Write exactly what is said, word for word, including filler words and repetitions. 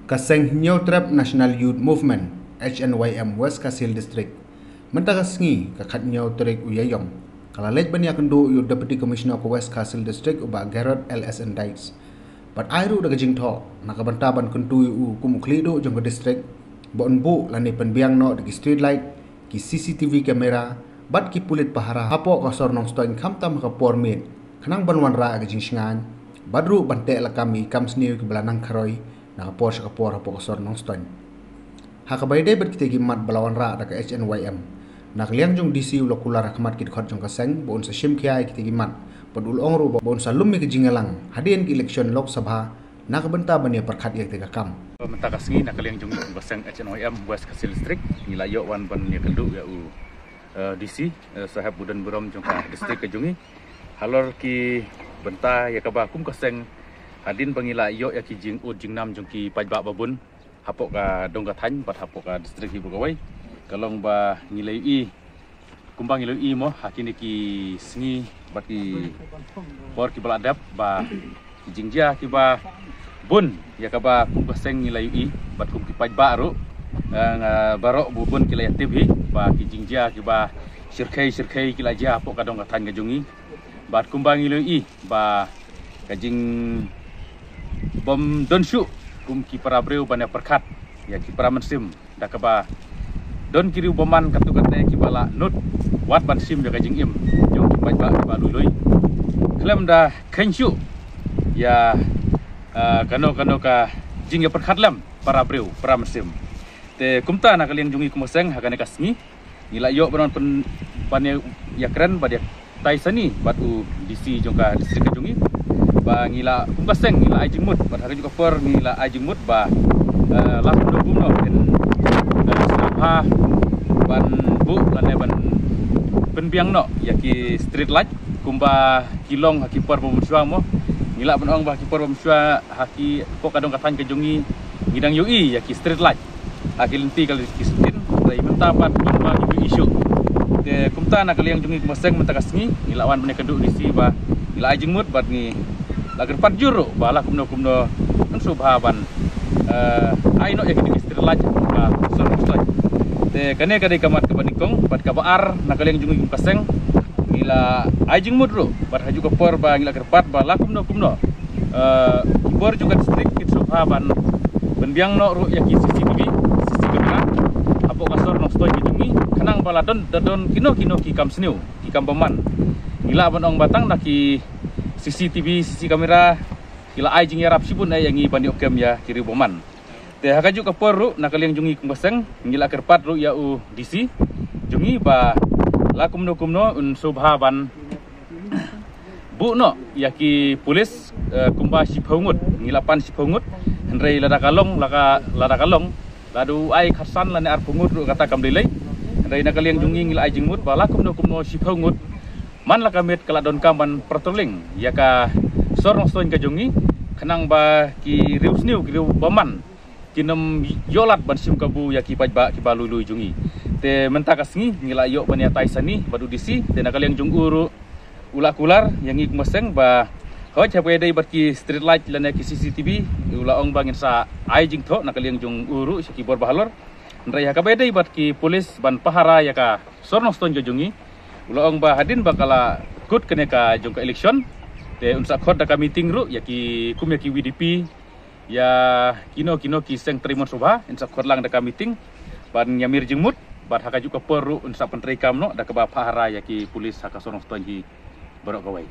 Ka seng Hynñiewtrep National Youth Movement, H N Y M, West Khasi Hills District, mynta ka sngi, ka khathynñiew tarik u Ïaïong, ka la leit ban ïakynduh ïa u Deputy Commissioner ka West Khasi Hills District, u Bah Gerard L S N Dykes, bad ai ruh da ka jingthoh na ka bynta ban kyntu ïa u kum u khlieh duh jong ka district, ba un buh lane pynbiang noh da ki street light, ki C C T V camera, bad ki pulit pahara hapoh ka sor Nongstoiñ khamtam ha ka por miet, khnang ban wanrah ïa ka jingshngaiñ, bad ruh ban teh lakam ïa ki kam sniew kiba la nang kharoi na ka por sha ka por hapoh ka sor Nongstoiñ. Ha kaba ïadei bad kita ki mat ba la wanrah da ka H N Y M, na ka liang jong u D C u la kular ha khmat ki dkhot jong ka seng ba un sa shim khia ïa kita ki mat, bad u la ong ruh ba un sa lum ïa ka jingïalang hadien ka election Lok Sabha, na ka bynta ban ïa pyrkhat ïa kita ki kam. Mynta ka sngi, na ka liang jong ngi ka seng H N Y M West Khasi Hills District, ngi la ïoh wan ban ïakynduh ïa u, eh, D C, eh, Saheb Budenburom jong ka district ka jong ngi, halor ki bynta ïa kaba kum ka seng, hadien ba ngi la ïoh ïa ki jingud jingnam jong ki paidbah babun hapoh ka dong ka thaiñ bad hapoh ka district hi baroh kawei, ka long ba ngi la ïohi, kumba ngi la ïohi mo, ha kine ki sngi bad ki por kiba la dep, ba ki jingjia kiba bun ïa kaba kum ka seng ngi la ïohi, bad kum ki paidbah ruh, eh, nga baroh babun ki la ïatip hi ba ki jingjia kiba shyrkhei shyrkhei ki la jia hapoh ka dong ka thaiñ ka jong ngi. Bad kumba ngi la ïohi ba ka jingbym don shuh kum ki para briew ban ïa pyrkhat ïa ki para mynsiem, da kaba don ki riew bymman katto katne kiba la nud wat ban shim ïa ka jingim jong ki paidbah kiba lui lui, khlem da kheiñ shuh ïa, eh, kano kano ka jingïapyrkhat lem para briew, para mynsiem. Te kumta, na ka liang jong ngi kum ka seng, ha kane ka sngi ngi la ïoh ban pyn-, ban ïa, ïakren bad ïa tai sani bad u D C jong ka district ka jong ngi, ba ngi la, kum ka seng, ngi la ai jingmut, bad ha kajuh ka por ngi la ai jingmut ba, eh, la kumno kumno kin, eh, sngewbha ban buh lane ban pynbiang noh ïa ki street light kumba ki long ha ki por ba mynshuwa mo. Ngi lah ban ong ba ha ki por ba mynshuwa ha ki, hapoh ka dong ka thaiñ ka jong ngi, ngi dang ïohi ïa ki street light ha ki lynti ka lynti ki sien, hynrei mynta pat kumba ngi ïohi shuh. Te kumta, na ka liang jong ngi kum ka seng, mynta ka sngi ngi la wan ban ïakynduh D C ba ngi la ai jingmut bad ngi la kyrpad jur ruh ba la kumno kumno, yn sngewbha ban, eh, ai noh ïa kine ki street light ha ka sor Nongstoiñ. Te kane ka dei ka mat kaba nyngkong. Bad kaba ar, na ka liang jong ngi kum ka seng, ngi la ai jingmut ruh bad ha kajuh ka por ba ngi la kyrpad ba la kumno kumno, eh, ki bor jong ka district kin sngewbha ban pynbiang noh ruh ïa ki C C T V, C C camera hapoh ka sor Nongstoiñ ka jong ngi, khnang ba la don, da don kino kino ki kam sniew, ki kam bymman. Ngi lah ban ong ba tang na ki C C T V, C C camera ki la ai jingïarap shibun eh ïa ngi ban ïoh kem ïa ki riew bymman. Te ha kajuh ka por ruh, na ka liang jong ngi kum ka seng, ngi la kyrpad ruh ïa u D C jong ngi ba la kumno kumno, yn sngewbha ban buh noh ïa ki pulit, eh, kumba shiphew ngut. Ngi la pan shiphew ngut, hynrei lada ka long, la ka, lada ka long, lada u ai khatsan lane arphew ngut ruh kata kam dei lei. Hynrei na ka liang jong ngi, ngi la ai jingmut ba la kumno kumno shiphew ngut man la ka miet ka la donkam ban patrolling ïa ka sor Nongstoiñ ka jong ngi, khnang ba ki riew sniew, ki riew bymman kin ym ïoh lad ban shim kabu ïa ki paidbah kiba lui lui jong ngi. Te mynta ka sngi ngi la ïoh ban ïa tai sani bad u D C, te na ka liang jong u ruh u la kular ïa ngi kum ka seng ba hooid, ha kaba ïadei bad ki street light lane ki C C T V, u la ong ba ngin sa ai jingthoh na ka liang jong u ruh sha ki bor bahalor. Hynrei ha kaba ïadei bad ki pulit ban pahara ïa ka sor Nongstoiñ ka jong ngi, u la ong ba hadien ba ka la kut kane ka jong ka election, te un sa khot da ka meeting ruh ïa ki, kum ïa ki V D P, ïa kino kino ki seng trei mon sngewbha, yn sa khot lang da ka meeting ban ïamir jingmut, bad ha kajuh ka por ruh yn sa pyntreikam noh da kaba pahara ïa ki pulit ha ka sor Nongstoiñ hi baroh kawei.